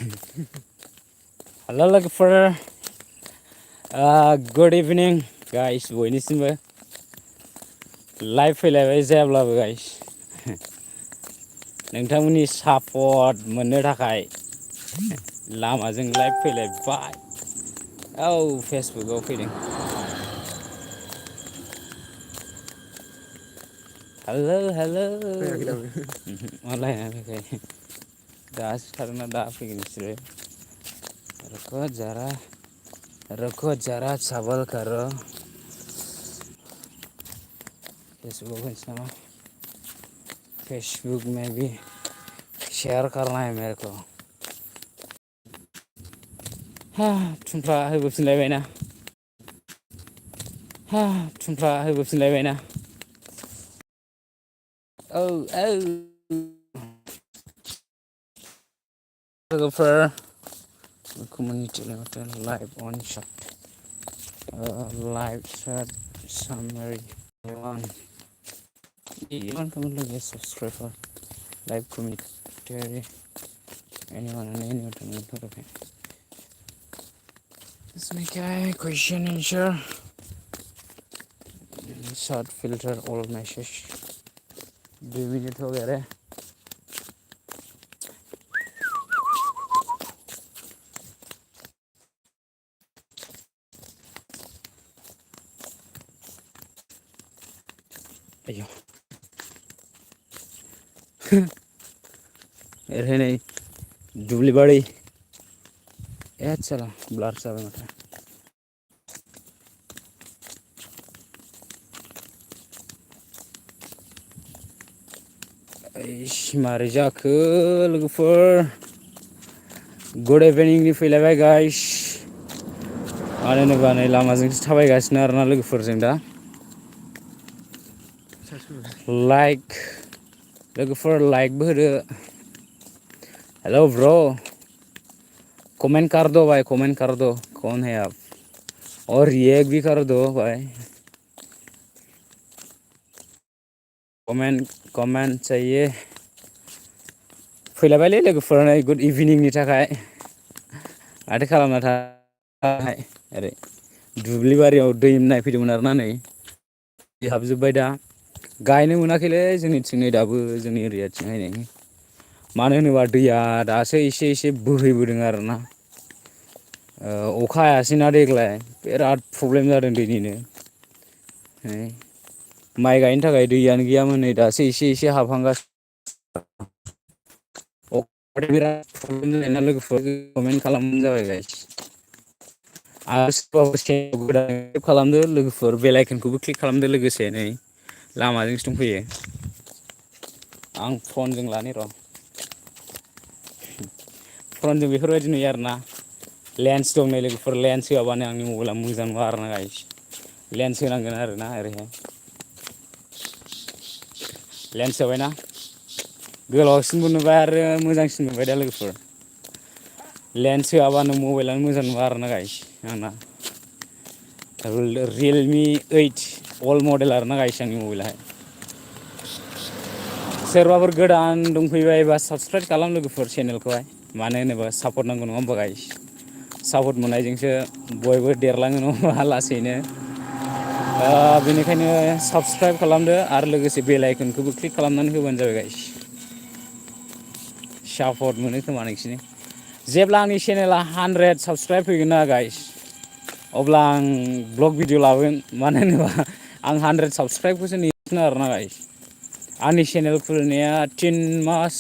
Hello lookfor good evening guys बयनिसिमबो live फैलायबाय जायाब्लाबो गाइस नोंथांमोननि सापर्ट मोननो थाखाय लामाजों लाइभ फैलायबाय औ फेसबुकाव फैदों हेलो हेलो अनलाइन फैयाखै दासो सिखारदोंना दा फैगोन बिसोरो रुको जरा सबर करो फेसबुक होनोसै नामा फेसबुक में भी शेयर करना है मेरे को थुमफ्रा होबोफिनलायबायना थुमफ्रा होबोफिनलायबायना औ लोगोफोर community limited live on chat live chat summary anyone come look at subscribe for live commentary anyone and anyone okay let's make a question answer short filter all message 2 minutes हो गया रे अयो अरे नहीं दुबली बड़ी चला ब्लर सा मतलब मारै जाखो लोगोफोर गुड इभिनिंनि फैलायबाय गाइस मानो होनोबा नै लामाजोंसो थाबायगासिनो आरोना लोगोफोरजों दा लाइक लोगोफोर लाइकबो होदो हेलो ब्रो कमेंट कर दो भाई कमेंट कर दो कौन है आप और रिएक्ट भी कर दो भाई कमेंट चाहिए फैलायबायलै लोगोफोर नै गुड इभिनिंनि थाखाय माथो खालामना थाखाय ओरै दुब्लि बारियाव दै नायफैदोंमोन आरोना नै दै हाबजोब्बाय दा गायनो मोनाखैलै जोंनिथिं नै दाबो जोंनि एरियाथिंहाय नै मानो होनोबा दैया दासो एसे एसे बोहैबोदों आरोना अखा हायासैना देग्लाय बिराद प्रब्लेम जादों दैनिनो माइ गायनो थाखाय दैयानो गैयामोन नै दासो एसे एसे हाबहांगासिनो बिराद प्रब्लेम जायोना लोगोफोर कमेन्ट खालामबानो जाबाय गाइस आरो सोरबाफोर गोदान खालामदो लोगोफोर बेल आइकनखौबो क्लिक खालामदो लोगोसे नै लामाजोंसो दंफैयो आं फनजों लानि र' फनजों बेफोरबायदि नुयो आरोना लेन्स दं नै लोगोफोर लेन्स होआबानो आंनि मबाइला मोजां नङा आरोना गाइस लेन्स होनांगोन आरोना ओरैहाय लेन्स होबायना गोलावसिनबो नुबाय आरो मोजांसिन नुबाय दा लोगोफोर लेन्स होआबानो मबाइलानो मोजां नुवा आरोना गाइस आंना रियेलमि 8 अल्ड मडेल आरोना गाइस आंनि मबाइलाहाय सोरबाफोर गोदान दंफैबायबा साबसक्राइब खालाम लोगोफोर चेनेलखौहाय मानो होनोबा सापर्ट नांगौ नङा होमबा गाइस सापर्ट मोननायजोंसो बयबो देरलाङो नङा होमबा लासैनो बेनिखायनो साबसक्राइब खालामदो आरो लोगोसे बेल आइकनखौबो क्लिक खालामनानै होबानो जाबाय गाइस सापर्ट मोनो खोमा नोंसिनि जेब्ला आंनि चेनेला 100 साबसक्राइब फैगोन ना गाइस अब्ला आं ब्लग भिडिअ लाबोगोन मानो होनोबा आं 100 साबसक्राइबखौसो नेगासिनो आरोना गाइस आंनि चेनेल खुलिनाया 3 मास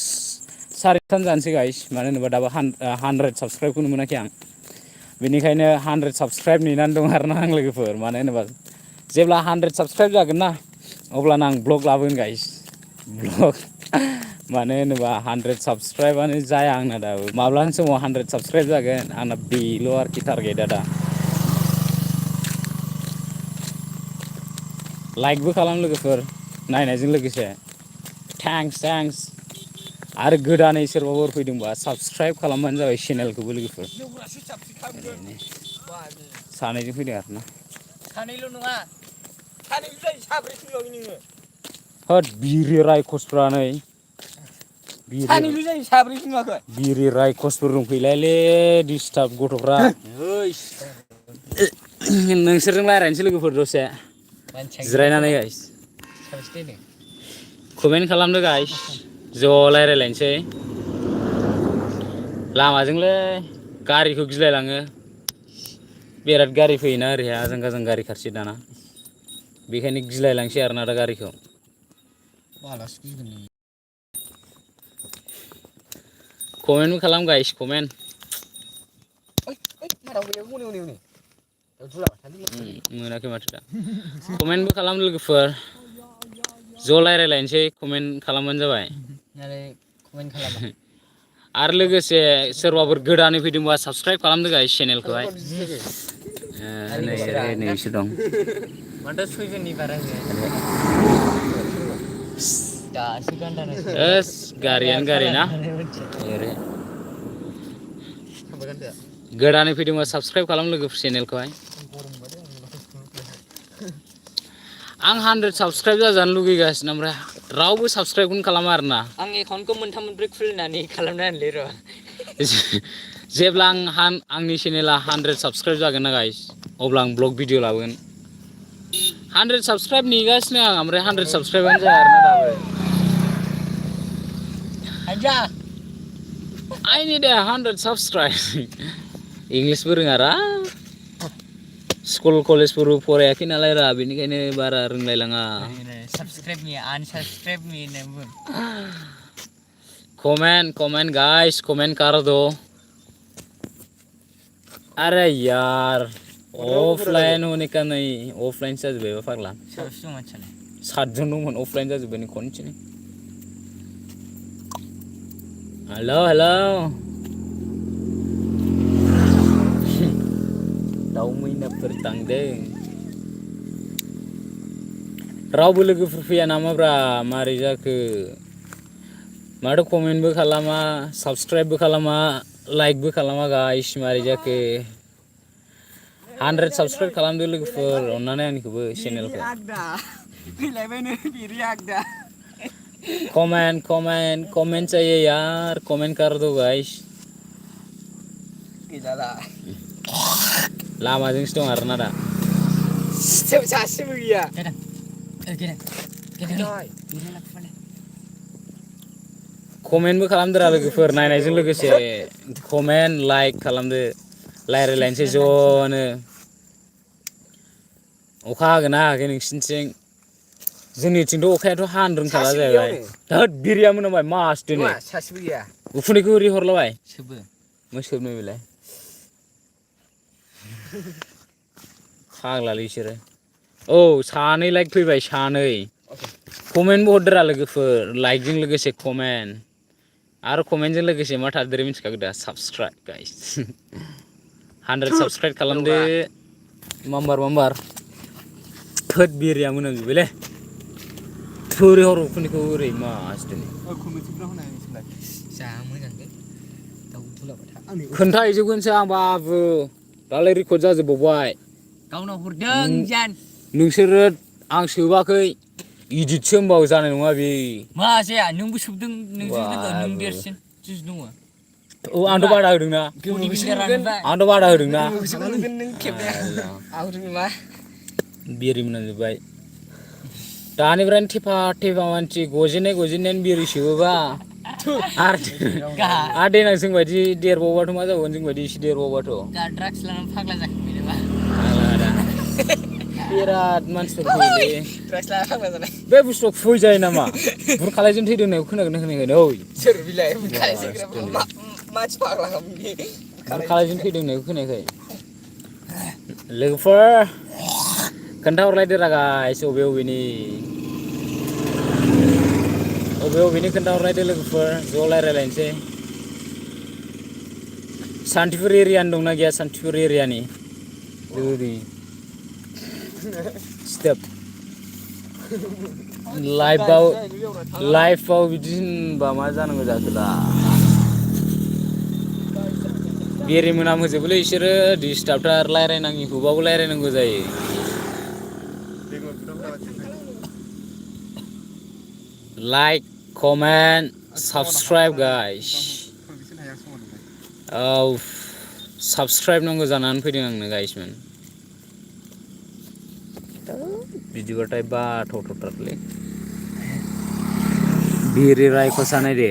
4 जानोसै गाइस मानो होनोबा दाबो 100 साबसक्राइबखौनो मोनाखै आं बेनिखायनो 100 साबसक्राइब नेनानै दं आरोना आं लोगोफोर मानो होनोबा जेब्ला 100 साबसक्राइब जागोन ना अब्लानो आं ब्लग लाबोगोन गाइस ब्लग मानो होनोबा 100 साबसक्राइबानो जाया आंना दाबो माब्लानि समाव 100 साबसक्राइब जागोन आंना बेल' आरोखि टारगेटआ दा लाइकबो खालाम लोगोफोर नायनायजों लोगोसे थेंक्स आरो गोदानै सोरबाफोर फैदोंबा साबसक्राइब खालामबानो जाबाय चेनेलखौबो लोगोफोर सानैजों फैदों आरोना सानैल' नङा साब्रै फैबाय नोङो होद बिरे रायखसफ्रा नै सानैल' जायो साब्रैसो नुवाखै बिरि रायखसफोर दंफैलायले डिस्टार्ब गथ'फ्रा नोंसोरजों रायज्लायनोसै लोगोफोर दसे जिरायनानै गाइस कमेन्ट खालामदो गाइस ज' रायज्लायलायनोसै लामाजोंलै गारिखौ गिलायलाङो बिराद गारि फैयोना ओरैहाय आजां गाजां गारि खारसै दाना बेखायनो गिलायलांसै आरोना दा गारिखौ कमेन्टबो खालाम गाइस कमेन्ट मोनाखै माथो दा कमेन्टबो खालाम लोगोफोर ज' रायज्लायलायनोसै कमेन्ट खालामबानो जाबाय आरो लोगोसे सोरबाफोर गोदानै फैदोंबा साबस्क्राइब खालामदो गाइस चेनेलखौहाय नैसो दं माथो सयजननि बारा गारियानो गारि ना गोदानै फैदोंबा साबस्क्राइब खालाम लोगोफोर चेनेलखौहाय आं 100 साबस्क्राइब जाजानो लुगैगासिनो ओमफ्राय रावबो साबस्क्राइबखौनो खालामा आरोना आं एकाउन्टखौ मोनथाम मोनब्रै खुलिनानै खालामनानै र' जेब्ला आंनि चेनेला 100 साबस्क्राइब जागोन ना गाइस अब्ला आं ब्लग भिडिअ लाबोगोन 100 साबस्क्राइब नेगासिनो आं ओमफ्राय 100 साबस्क्राइबानो जाया आरोना दाबो I need 100 subscribe इंलिसबो रोङारा स्कुल कलेजफोरबो फरायाखै नालाय रा बेनिखायनो बारा रोंलायलाङा साबस्क्राइब मी अनसब्सक्राइब मी कमेंट गाइस कमेंट कर दो अरे यार ऑफलाइन होने का नहीं ऑफलाइन से जाजोब्बाय फाग्ला 7 जन दंमोन ऑफलाइन जाजोब्बाय नै खनसेनो हेलो दाउ मैनाफोर थांदों रावबो लोगोफोर फैया नामाब्रा मारै जाखो माथो कमेन्टबो खालामा साबस्क्राइबबो खालामा लाइकबो खालामा गाइस मारै जाखो 100 साबस्क्राइब खालामदो लोगोफोर अननानै आंनिखौबो चेनेलखौ कमेंट चाहिए यार कमेंट कर दो गाइस लामाजोंसो दं आरोना दा सासेबो गैया कमेन्टबो खालामदोरा लोगोफोर नायनायजों लोगोसे कमेन्ट लाइक खालामदो रायज्लायलायनोसै ज'नो अखा हागोन ना हायाखै नोंसिनिथिं जोंनिथिंथ' अखायाथ' हानो रोंखाला जाहैबाय होद बिरिया मोनामबाय मासदिनो सासेबो गैया उखुन्दैखौ ओरै हरलाबाय सोबनो बेलाय फाग्लालै बिसोरो औ सानै लाइक फैबाय सानै कमेन्टबो हरदोरा लोगोफोर लाइकजों लोगोसे कमेन्ट आरो कमेन्टजों लोगोसे मा थादेरो मिथिखागो दा साबस्क्राइब गाइस 100 साबस्क्राइब खालामदो माम्बार थोद बिरिया मोनामजोब्बायलै थोरै हर उखुन्दैखौ ओरै मासदिनो खोन्थाहैजोबगोनसो आं बाबु दालाय रेकर्ड जाजोबबावबाय गावनाव हरदों नोंसोरो आं सोबाखै इडिटसो होमबाबो जानाय नङा बे मा जाया नोंबो सोबदों नोंजों लोगो नों देरसिन जुजि दङ औ आंथ' बादा होदोंना आंथ' बादा होदोंना बिरि मोनामजोब्बाय दानिफ्रायनो थेफा मानसि गजेननायानो बिरि सोबोबा आरो देनां जोंबायदि देरबावबाथ' मा जाबावगोन जोंबायदि एसे देरबावबाथ' ड्राग्स लानानै फाग्ला जाखांबाय नामा बिराद मानसिफोर फैयोलै ड्राग्स लाना फाग्ला जानाय बे बुस्थुआ खुबै जायो नामा बुरखालायजों थैदों होननायखौ खोनागोन ना खोनायाखै ओइ सोर बिलाय मानसि फाग्ला बुरखालायजों थैदों होननायखौ खोनायाखै लोगोफोर खोन्थाहरलायदोरा गाइस अबेनि खोन्थाहरलायदो लोगोफोर ज' रायज्लायलायनोसै सान्तिपुर एरियानि दंना गैया सान्तिपुर एरियानि ओरै स्टेप लाइफआव बिदि होनबा मा जानांगौ जाखो दा बेरे मोनामहोजोबोलै बिसोरो डिस्टार्बथार रायज्लायनाङिखौबाबो रायज्लायनांगौ जायो लाइक कमेन्ट subscribe guys औ subscribe नांगौ जानानै फैदों आंनो guys मोन बिदिबाथाय बाथावथावथारलै बिरि रायख'सा नायदो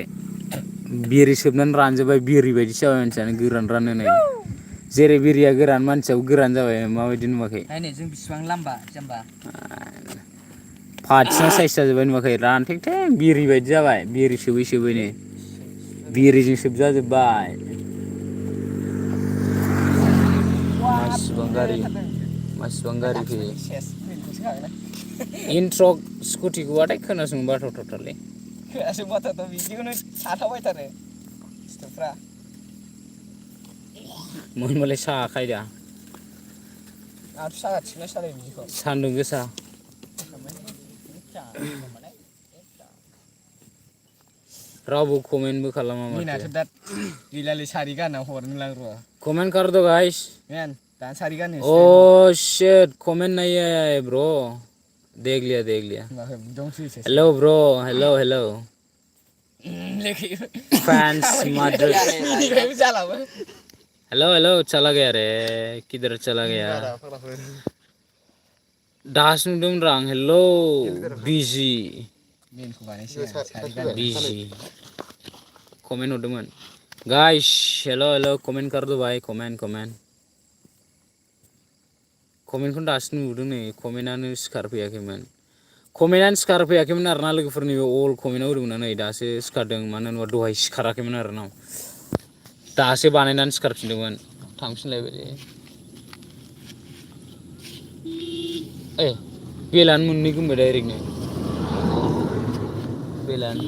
बिरि सोबनानै रानजोब्बाय बिरि बायदिसो जाबाय मानसियानो गोरान राननो जेरै बिरिया गोरान मानसियाबो गोरान जाबाय माबायदि नुवाखै नायनो जों बिसिबां लाम्बा जाम्बा फाथिना साइस जाजोब्बाय नुवाखै रानथेंथें बिरि बायदि जाबाय बिरि सोबै सोबैनो बिरिजों सोबजाजोब्बाय मासिबां गारि फैयो इन्ट्र' स्कुटिखौबाथाय खोनासंनो बाथावथावथारलै खोनासंबाथाव बिदिखौनो थाथावबायथारो सिथरफ्रा मोनबालाय साखायो दा आंहाथ' सागासिनो सालायो बिदिखौ सान्दुं गोसा रावबो कमेन्टबो खालामा माथो मिनाथ' दा गैलालै सारि गानना हरनोलां र' कमेन्ट कर दो गाइस मैन दाना सारि गाननोसै ओह शिट कमेंट नहीं आया है ब्रो देख लिया हेलो ब्रो हेलो फैंस मदर हेलो चला गया रे किधर चला गया दासो नुदोंमोन आं हेलो बिजि कमेन्ट हरदोंमोन गाइस हेलो कमेन्ट कर दो भाई कमेन्टखौनो दासो नुदों नै कमेन्टआनो सिखारफैयाखैमोन आरोना लोगोफोरनि अल कमेन्टआव होदोंमोन नै दासो सिखारदों मानो होनबा दहाय सिखाराखैमोन आरोना दासो बानायनानै सिखारफिनदोंमोन थांफिनलायबाय बेलानो मोननै गोमबाय डाइरेक्टनो बेलानो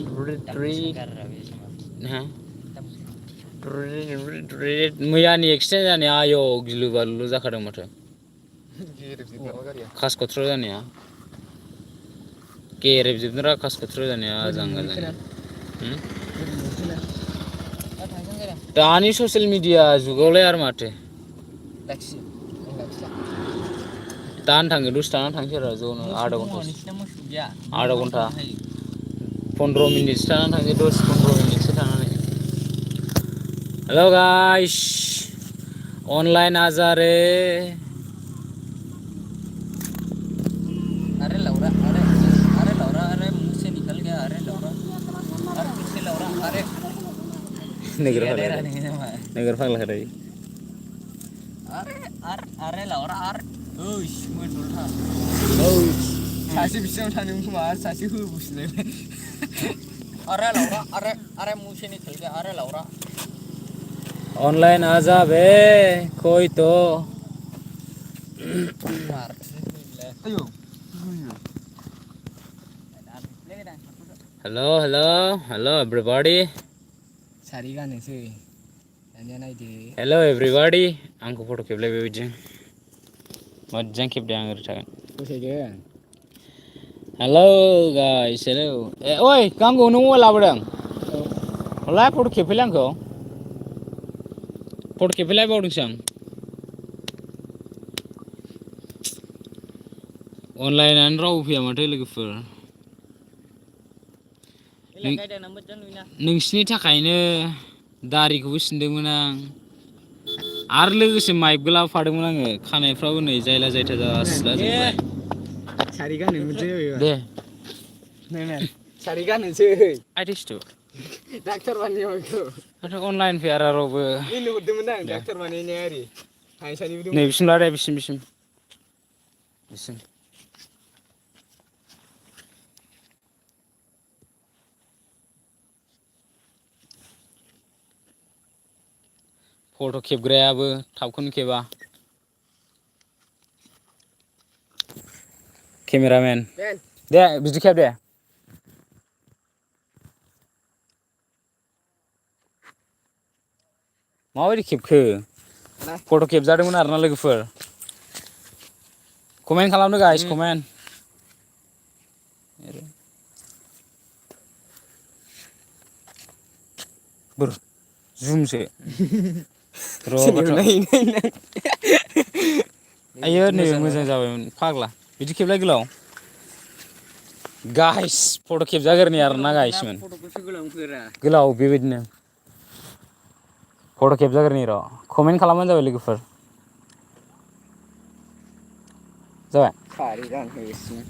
मैयानि एक्सिडेन्ट जानाया आयौ गिलु बालुलु जाखादों माथो कासकट्र जानाया गेरेबजोबदोंरा कासकट्र जानाया आजां गाजां दानि ससियेल मिडिया जुगावलाय आरो माथो दानो थाङो दसे थानानै थांसै आरो ज'नो आधा घन्टा 15 मिनिटसो थानानै थांसै 10-15 मिनिटसो थानानै हेलो गाइस ऑनलाइन आ जा रे अरे लौरा अरे मुंह से निकल गया अरे लौरा अरे मुंह से लौरा अरे नगर फाग्ला खा अरे लौरा अरे ओइस मोनदोंथा सासे बिसिनाव थांदोंमोन खोमा आरो सासे होबोफिनलायबाय अरे लौरा अरे मुंह से निकल गया अरे लौरा ऑनलाइन आ जा बे कोई तो हेलो एवरीबॉडी सारि गाननोसै दानिया नायदो हेलो एवरीबॉडी आंखौ फट' खेबलायबाय बिदिजों मोजां खेबदो आं ओरै थागोन हेलो गाइस हेलो ओइ गांगौ नों मबाइल लाबोदों हलाय फट' खेबफैलाय आंखौ फट' खेबफैलाय बावदोंसो आं अनलाइनानो रावबो फैया माथो लोगोफोर नोंसिनि थाखायनो दारिखौबो सिनदोंमोन आं आरो लोगोसे माइकबो लाबोफादोंमोन आङो खानायफ्राबो नै जायला जायथा जासिलाजोब्बाय सारि गाननोसै दे सारि गाननोसै आइथिस्टु डाक्टार बानायनायखौ माथो अनलाइन फैया रावबो इनो हरदोंमोन आं डाक्टार बानायनाया ओरै हायसानिबो दं नै बिसिम ला दे बिसिम फट' खेबग्रायाबो थाबखौनो खेबा केमेरामेन दे बिदि खेब दे माबायदि खेबखो फट' खेबजादोंमोन आरोना लोगोफोर कमेन्ट खालामदो गाइस कमेन्ट बोर जुमसो आयो नै मोजां जाबायमोन फाग्ला बिदि खेबलाय गोलाव गाइस फट' खेबजागोरनि आरोना गाइसमोन फट'खौसो गोलावफेरा गोलाव बेबायदिनो फट' खेबजागोरनि र' कमेन्ट खालामबानो जाबाय लोगोफोर जाबाय खारै गानहोगासिनो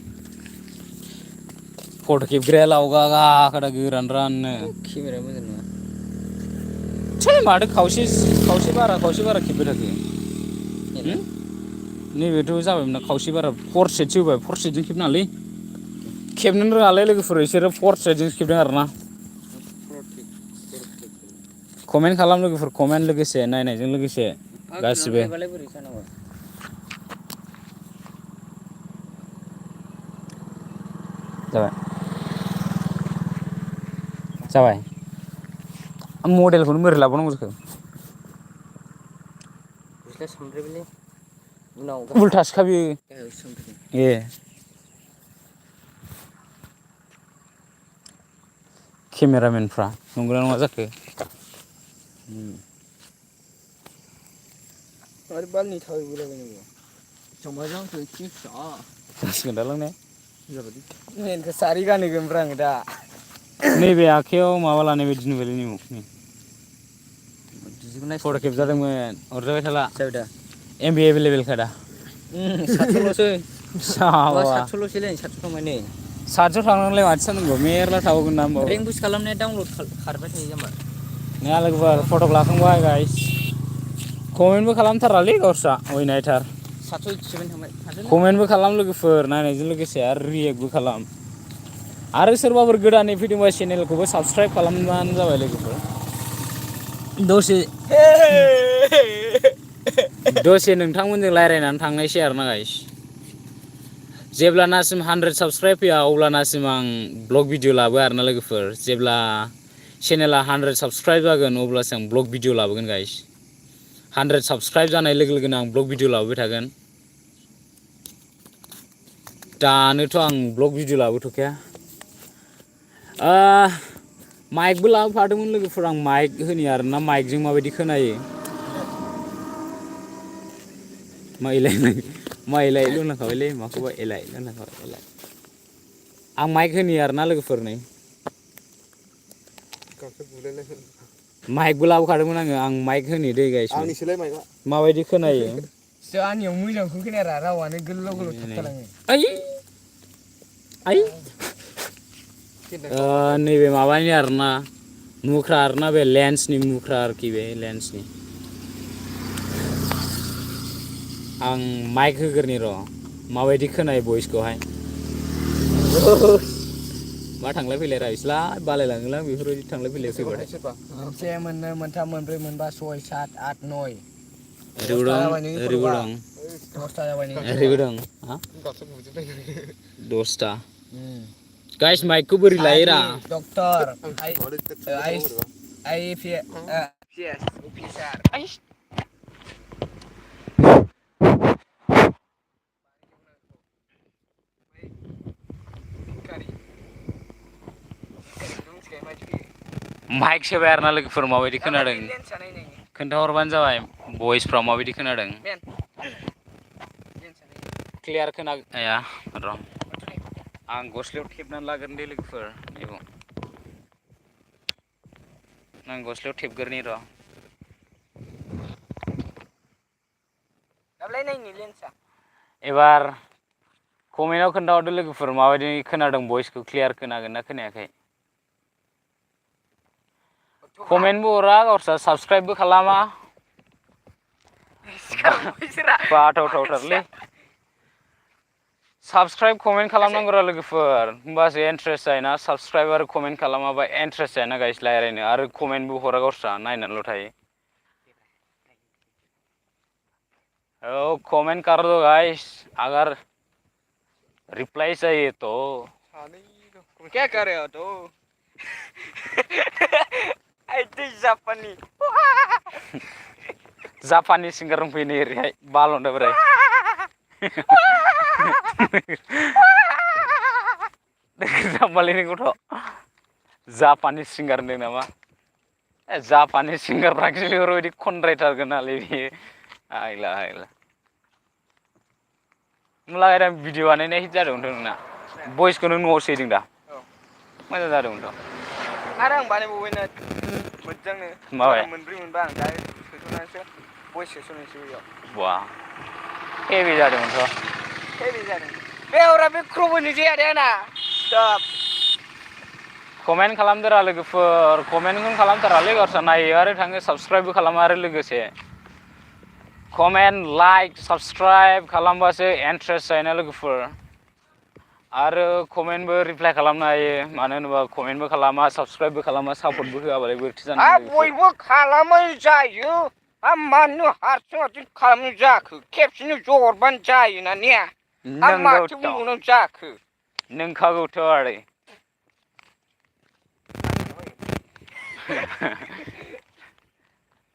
फट' खेबग्राया लावगा गाखोदा गोरान राननो केमेरा मोजां नङा थै माथो खावसे बारा खेबबाय थाखो नैबेथ' जाबायमोन ना खावसे बारा फर सेटसो होबाय फर सेटजों खेबनाङालै खेबनोनो रोङालै लोगोफोर बिसोरो फर सेटजोंसो खेबदों आरोना कमेन्ट खालाम लोगोफोर कमेन्ट लोगोसे नायनायजों लोगोसे गासिबो बोरै जानांगौ जाबाय मडेलखौनो बोरै लाबावनांगौ जाखो गस्लाया सोमब्रेबायलै उनाव उल्थासोखा बियो ए केमेरामेनफ्रा नंगौना नङा जाखो आरो बालनि थाखाय बोलायबायनांगौ जमाजों फैखि फिसा जासिगोन दालां ने मेनखौ सारि गानहोगोनब्रा आङो दा नैबे आखाइयाव माबा लानाय बायदि नुबायलै नै बिदिखौ फट' नायस्लाबसै खेबजादोंमोन अरजाबाय थाला जाबाय दा एमबि एभेलेबेलखा दा सातस'ल'सै माबा साबा सातस'ल'सैलै सातस' थांबाय नै 700 थांनांलाय माथो जानांगौ मेरला थाबावगोन ना होमबाबो रेंक बुस्ट खालामनाया डाउनलड खारबाय थायो जाम्बा नङा लोगोफोर फट'क लाखांबाय गाइस कमेन्टबो खालामथारालै गावस्रा अयनायथार 787 थांबाय कमेन्टबो खालाम लोगोफोर नायनायजों लोगोसे आरो रियेक्टबो खालाम आरो सोरबाफोर गोदानै फैदोंबा चेनेलखौबो साबसक्राइब खालामबानो जाबाय लोगोफोर दसे नोंथांमोनजों रायज्लायनानै थांनायसै आरोना गाइस जेब्लानासिम 100 साबसक्राइब फैया अब्लानासिम आं ब्लग भिडिअ लाबो आरोना लोगोफोर जेब्ला चेनेला 100 साबसक्राइब जागोन अब्लासो आं ब्लग भिडिअ लाबोगोन गाइस 100 साबसक्राइब जानाय लोगो लोगोनो आं ब्लग भिडिअ लाबोबाय थागोन दानोथ' आं ब्लग भिडिअ लाबोथ'खाया माइकबो लाबोफादोंमोन लोगोफोर आं माइक होनि आरोना माइकजों माबायदि खोनायो माइलाय लोंलांखाबायलै माखौबा एलाय लोंलांखाबाय आं माइक होनि आरोना लोगोफोर नै माइकबो लाबोखादोंमोन आं माइक होनि दै गाइस आंनिसोलाय माइकआ माबायदि खोनायो आंनियाव मोजांखौ खोनाया रावानो गोलाव गोलाव थाबथालाङो नैबे माबानि आरोना मुख्रा आरोना बे लेन्सनि मुख्रा आरोखि बे लेन्सनि आं माइक होगोरनि र' माबायदि खोनायो भइसखौहाय मा थांलाय फैलाय रायज्लाय बालायलाङोलां बेफोरबायदि थांलाय फैलाय फैबाथाय मोनसे मोननै मोनथाम मोनब्रै मोनबा 6 7 8 9 ओरैबो दं 10ता जाबाय ओरैबो दं 10ता गाइस माइकखौ बोरै लायोरा डक्टर माइक सोबाय आरोना लोगोफोर माबायदि खोनादों खोन्थाहरबानो जाबाय भइसफ्राव माबायदि खोनादों क्लियार खोनाया र' आं गस्लायाव थेबनानै लागोन दे लोगोफोर आं गस्लायाव थेबगोरनि र' एबार कमेन्टआव खोन्थाहरदो लोगोफोर माबायदि खोनादों भइसखौ क्लियार खोनागोन ना खोनायाखै कमेन्टबो हरा गावस्रा साबसक्राइबबो खालामा बाथावथावथारलै साबसक्राइब कमेन्ट खालामनांगौरा लोगोफोर होमबासो इन्ट्रेस्ट जायोना साबसक्राइब आरो कमेन्ट खालामाबा इन्ट्रेस्ट जायाना गाइस रायज्लायनो आरो कमेन्टबो हरा गावस्रा नायनानैल' थायो ओ कमेंट कर दो गाइस अगर रिप्लाई चाहिए तो क्या कर रहे हो तो जापानी सिंगार दंफैयो नै ओरैहाय बालन्दा बोराय जाम्बालै नों गथ' जापानिस सिंगार होनदों नामा जापानिस सिंगारफ्राखि बेफोरबायदि खनद्रायथारगोनालै बियो आइला होमब्ला भिडिअ बानायनाया हिट जादोंमोनथ' नोंना भइसखौनो न'आव सोहैदों दा औ मोजां जादोंमोनथ' आरो आं बानायबावबायनो मोजांनो माबाय मोनब्रै मोनबा आं दा सोस'नानैसो भइस सोस'नोसै बेयाव बा हेभि जादोंमोनथ' हेभि जादों बे हरा बे क्रबोनि जाया दे आंना स्टप कमेन्ट खालामदोरा लोगोफोर कमेन्टखौनो खालामथारालै गावस्रा नायो आरो थाङो साबस्क्राइबबो खालामो आरो लोगोसे कमेन्ट लाइक साबस्क्राइब खालामबासो इन्ट्रेस्ट जायोना लोगोफोर आरो कमेन्टबो रिप्लाइ खालामनो हायो मानो होनोबा कमेन्टबो खालामा साबस्क्राइबबो खालामा सापर्टबो होआबालाय बोरैथो जानो लोगोफोर बयबो खालामनाय जायो मानो हारसिं हारसिं खालामनाय जाखो खेबसेनो ज' हरबानो जायोना ने आं माथो बुंबावनांगौ जाखो नोंखागौथ' आरो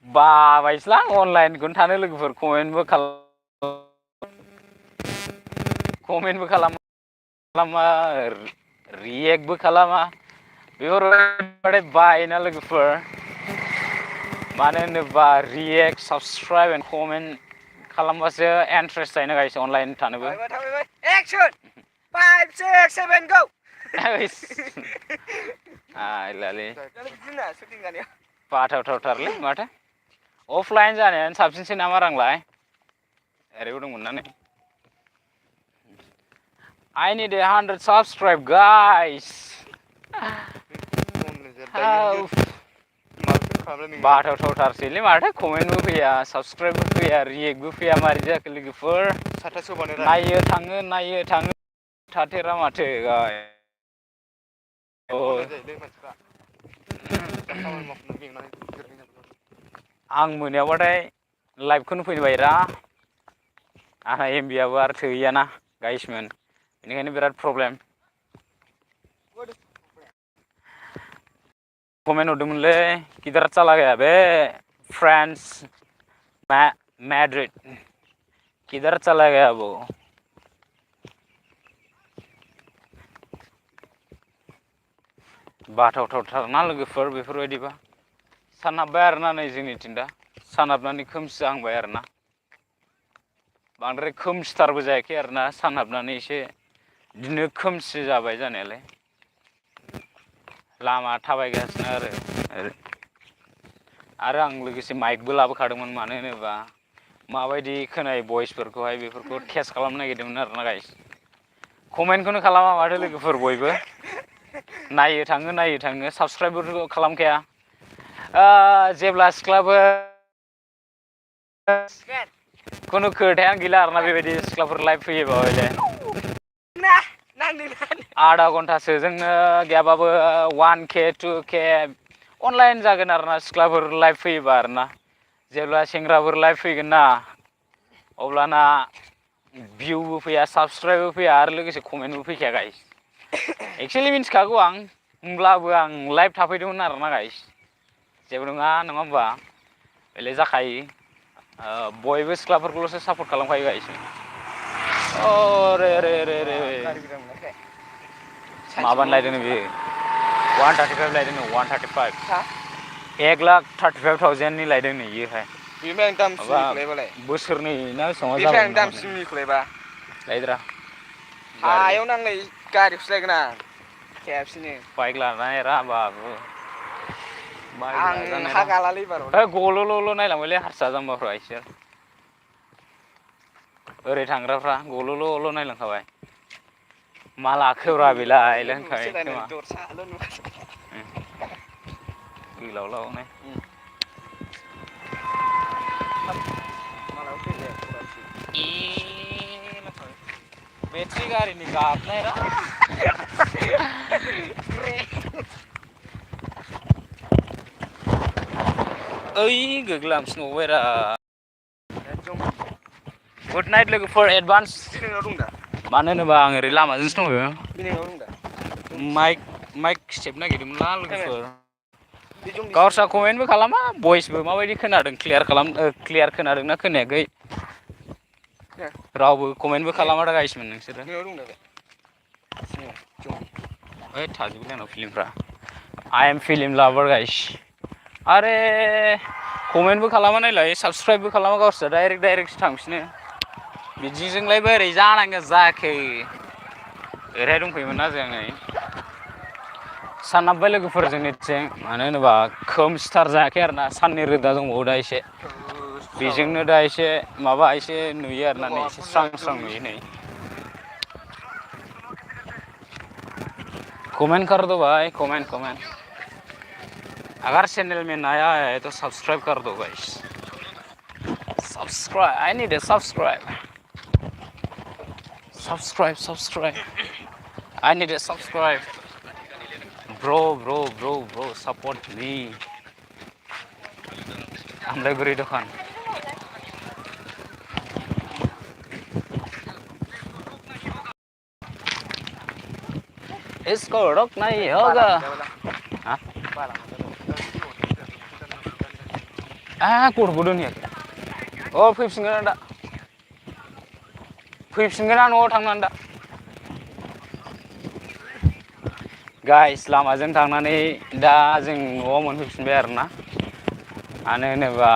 बाबायसोलां अनलाइनखौनो थानो लोगोफोर कमेन्टबो खालामा रियेक्टबो खालामा बेफोरबायदि बायोना लोगोफोर मानो होनोबा रियेक्ट साबस्क्राइब एन्ड कमेन्ट खालामबासो इन्ट्रेस्ट जायोना गाइस अनलाइन थानोबो एक्सन 5 6 7 गो आइलालै बाथावथावथारलै माथो अफलाइन जानायानो साबसिनसो नामा रांलाय ओरैबो दंमोन ना नै I need 100 subscribe guys बाथावथावथारसैलै माथो कमेन्टबो फैया साबस्क्राइबबो फैया रियेक्टबो फैया मारै जाखो लोगोफोर नायो थाङो थाथेरा माथो गाय आं मोनायावबाथाय लाइभखौनो फैनो बायोरा आंहा एमबिआबो आरो थोहैयाना गाइसमोन बेनिखायनो बिराद प्रब्लेम कमेन्ट हरदोंमोनलै किधर चला गया बे फ्रांस मैड्रिड किधर चला गया वो बाथावथावथारना लोगोफोर बेफोरबायदिबा सानहाबबाय आरोना नै जोंनिथिं दा सानहाबनानै खोमसि जाहांबाय आरोना बांद्राय खोमसिथारबो जायाखै आरोना सानहाबनानै एसे बिदिनो खोमसि जाबाय जानायालाय लामा थाबायगासिनो आरो आं लोगोसे माइकबो लाबोखादोंमोन मानो होनोबा माबायदि खोनायो भइसफोरखौहाय बेफोरखौ टेस्ट खालामनो नागिरदोंमोन आरोना गाइस कमेन्टखौनो खालामा माथो लोगोफोर बयबो नायो थाङो साबस्क्राइबबो खालामखाया जेब्ला सिख्लाफोर खुनु खोथायानो गैला आरोना बेबायदि सिख्लाफोर लाइभ फैयोबा हयले आधा घन्टासो जोंनो गैयाबाबो 1K 2K अनलाइन जागोन आरोना सिख्लाफोर लाइभ फैयोबा आरोना जेब्ला सेंग्राफोर लाइभ फैगोन ना अब्लाना भिउबो फैया साबस्क्राइबबो फैया आरो लोगोसे कमेन्टबो फैखाया गाइस एक्सुवेलि मिथिखागौ आं होमब्लाबो आं लाइभ थाफैदोंमोन आरोना गाइस जेबो नङा होमबा बेलाय जाखायो बयबो सिख्लाफोरखौल'सो सापर्ट खालामखायो गाइस रे माबानो लायदोंनो बेयो 135 लायदोंनो 135 1,35,000नि लायदोंनो इयोहाय बोसोरनै ना बेसेबां जाबाय लायदोरा हायाव नांनाय गारिखौसो लायगोन आं खेबसेनो बाइक लानानै रा बाबु आं हा गालालै एबार गल'ल' नायलांबायलै हारसा जाम्बाफ्रा इसोर ओरै थांग्राफ्रा गल'ल' नायलांखाबाय मा लाखोब्रा बेलाय होनखाबाय खोमा गोलावलावनो बेट्रि गारिनि गाबनायरा ओइ गोग्लामफिनबावबायरा गुड नाइट लोगोफोर एडभान्स मानो होनोबा आं ओरै लामाजोंसो दङ माइक स्टेप नागिरदोंमोनला लोगोफोर गावस्रा कमेन्टबो खालामा भइसबो माबायदि खोनादों क्लियार खोनादोंना खोनायाखै रावबो कमेन्टबो खालामा दा गाइसमोन नोंसोरो ओइ थाजोबोलै आंनाव फिल्मफ्रा आइ एम फिल्म लाभार गाइस आरे कमेन्टबो खालामा नायलाय साबस्क्राइबबो खालामा गावस्रा डाइरेक्टसो थांफिनो बिदिजोंलाय बोरै जानांगौ जाखो ओरैहाय दंफैयोमोन ना जों नै सानहाबबाय लोगोफोरजों निथिं मानो होनोबा खोमसिथार जायाखै आरोना साननि रोदा दंबावो दा एसे बेजोंनो दा एसे माबा एसे नुयो आरोना नै एसे स्रां स्रां नुयो नै कमेंट कर दो भाई कमेंट कमेंट अगर चैनल में नया है तो सब्सक्राइब कर दो guys subscribe I need a subscribe subscribe I need a subscribe bro support me Amlaiguri Dokan इसको रोक नहीं होगा कोड गुदुं या oh फैफिनगोन दा फैफिनगोन आं न'आव थांनानै दा गाइस लामाजों थांनानै दा जों न'आव मोनफैफिनबाय आरोना मानो होनोबा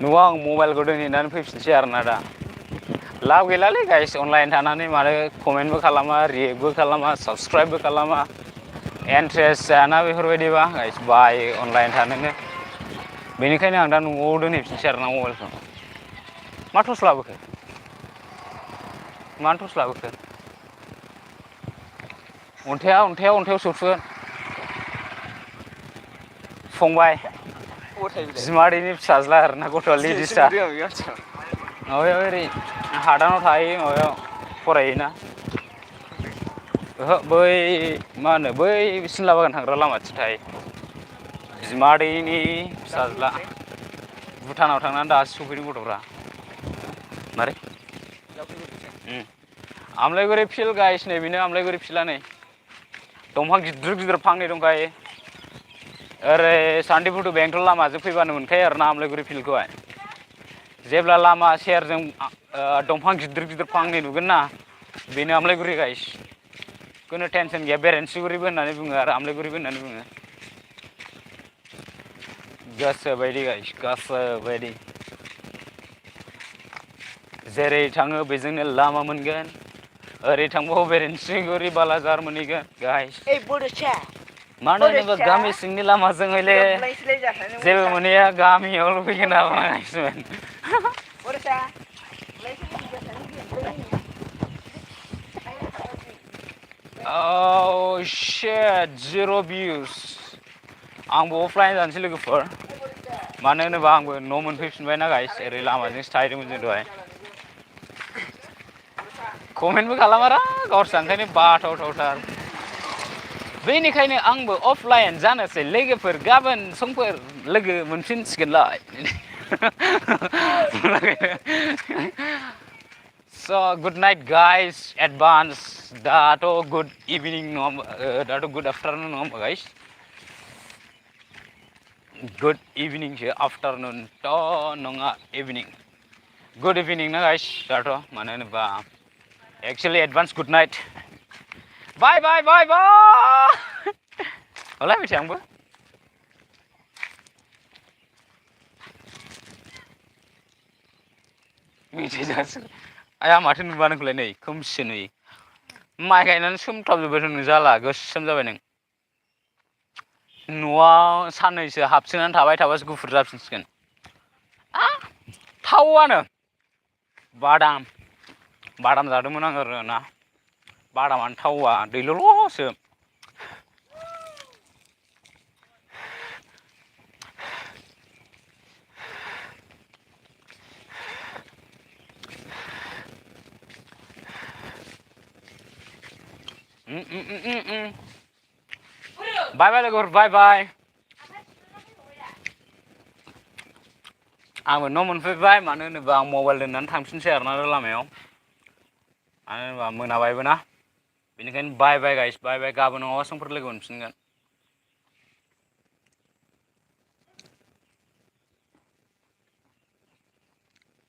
न'आव आं मबाइलखौ दोनहैनानै फैफिनसै आरोना दा लाब गैलालै गाइस अनलाइन थानानै मानो कमेन्टबो खालामा रिएक्टबो खालामा साबस्क्राइबबो खालामा इन्ट्रेस्ट जायाना बेफोरबायदिबा गाइस बायो अनलाइन थानोनो बेनिखायनो आं दा न'आव दोनहैफिनसै आरोना मबाइलखौ मा टर्च लाबोखो मानो टर्च लाबोखो अन्थायाव सौथुगोन फंबाय बिमादैनि फिसाज्ला आरोना गथ'आ लेडिसआ माबायाव ओरै हादानाव थाहैयो माबायाव फरायोना ओहो बै मा होनो बै सिमला बागान थांग्रा लामाथिं थायो बिमादैनि फिसाज्ला भुटानाव थांनानै दासो सफैदों गथ'फ्रा मारै आमलाइगुरि फिल्ड गाइस नै बेनो आमलाइगुरि फिल्डआ नै दंफां गिदिर गिदिर फांनै दंखायो ओरै सान्टिपुर टु बेंटल लामाजों फैबानो मोनखायो आरोना आमलाइगुरि फिल्डखौहाय जेब्ला लामा सेरजों दंफां गिदिर गिदिर फांनै नुगोन ना बेनो आमलाइगुरि गाइस खुनु टेनसन गैया बेरेन्सिगुरिबो होननानै बुङो आरो आमलाइगुरिबो होननानै बुङो गोसो बायदि गाइस गोसो बायदि जेरै थाङो बेजोंनो लामा मोनगोन ओरै थांबाव बेरेन्सिगुरि बालाजार मोनहैगोन गाइस मानो होनोबा गामि सिंनि लामाजों हयले जेबो मोनहैया गामियावल' फैगोन नामा गाइसमोन Oh shit, 0 views. आंबो अफलाइन जानोसै लोगोफोर मानो होनोबा आंबो न' मोनफैफिनबायना गाइस ओरै लामाजोंसो थाहैदोंमोन जों दहाय कमेन्टबो खालामारा गावसोर ओंखायनो बाथावथावथार बेनिखायनो आंबो अफलाइन जानोसै लोगोफोर गाबोन समफोर लोगो मोनफिनसिगोनलाय So good night guys advance dato good evening no dato good afternoon no guys good evening afternoon to nonga evening good evening na guys dato mane honoba actually advance good night bye hola mi changbo mi jelas आया माथो नुबा नोंखौलाय नै खोमसि नुयो माइ गायनानै सोमथाबजोब्बाय नों जाला गोसोम जाबाय नों न'आव साननैसो हाबसोनानै थाबाय थाबासो गुफुर जाफिनसिगोन थावआनो बादाम जादोंमोन आं आरोना बादामानो थावा दैल'ल'सो Bye लोगोफोर bye आंबो न' मोनफैबाय मानो होनोबा आं मबाइल दोननानै थांफिनसै आरोना लामायाव मानो होनोबा मोनाबायबो ना बेनिखायनो बाय गाइस बाय गाबोन नङाबा समफोर लोगो मोनफिनगोन